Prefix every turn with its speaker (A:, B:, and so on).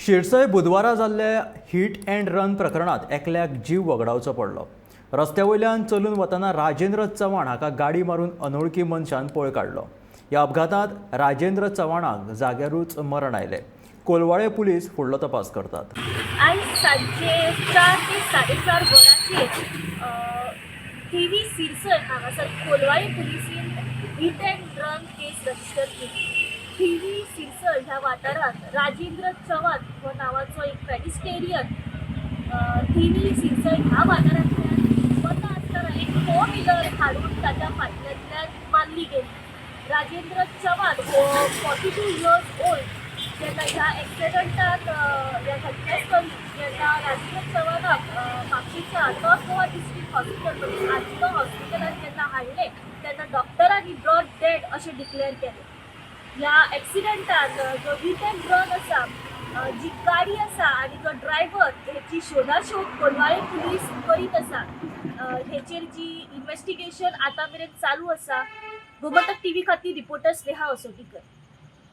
A: शिरसय बुधवारा जाल्ल्या hit and run प्रकरणात एकल्याक जीव वगडावचो पडलो. रस्त्या वयल्यान चलून वतना राजेंद्र चव्हाण हाका गाडी मारून अनोळखी मनशान पळ काडलो. ह्या अपघातांत राजेंद्र चव्हाणाक जाग्यारूच मरण आयलें. कोलवाळे पुलीस फुडलो तपास करतात.
B: आयज सांजे 4 ते 4:30 वरांचेर थिवी सिरसय हांगासर Colvale पुलिसीन hit and run case register केली. थिवी सिरसय ह्या वाठारांत राजेंद्र चव्हाण हो नांवाचो एक पेडिस्टेरियन थिवी सिरसय ह्या वाठारांतल्यान वता आसतना एक फोर व्हिलर हाडून ताच्या फाटल्यांतल्यान मारली गेली. राजेंद्र चव्हाण हो 42 इयर्स ओल्ड. जेन्ना ह्या एक्सिडंटान, ह्या घटनास्थळी जेन्ना राजेंद्र चव्हाणाक म्हापशेच्या नॉर्थ गोवा डिस्ट्रिक्ट हॉस्पिटल म्हणजे आजिनो हॉस्पिटलान जेन्ना हाडलें तेन्ना डॉक्टरांनी ब्रॉट डेड अशें डिक्लेअर केलें. ह्या एक्सिडंटान जो हिट अँड रन आसा, जी गाडी आसा आनी जो ड्रायव्हर हेची शोधाशोध कोलवाळे पुलीस करीत आसा. हेचेर जी इन्वेस्टिगेशन आतां मेरेन चालू आसा. गोमंतक टीव्ही खातीर रिपोर्टर स्नेहा असोटीकर.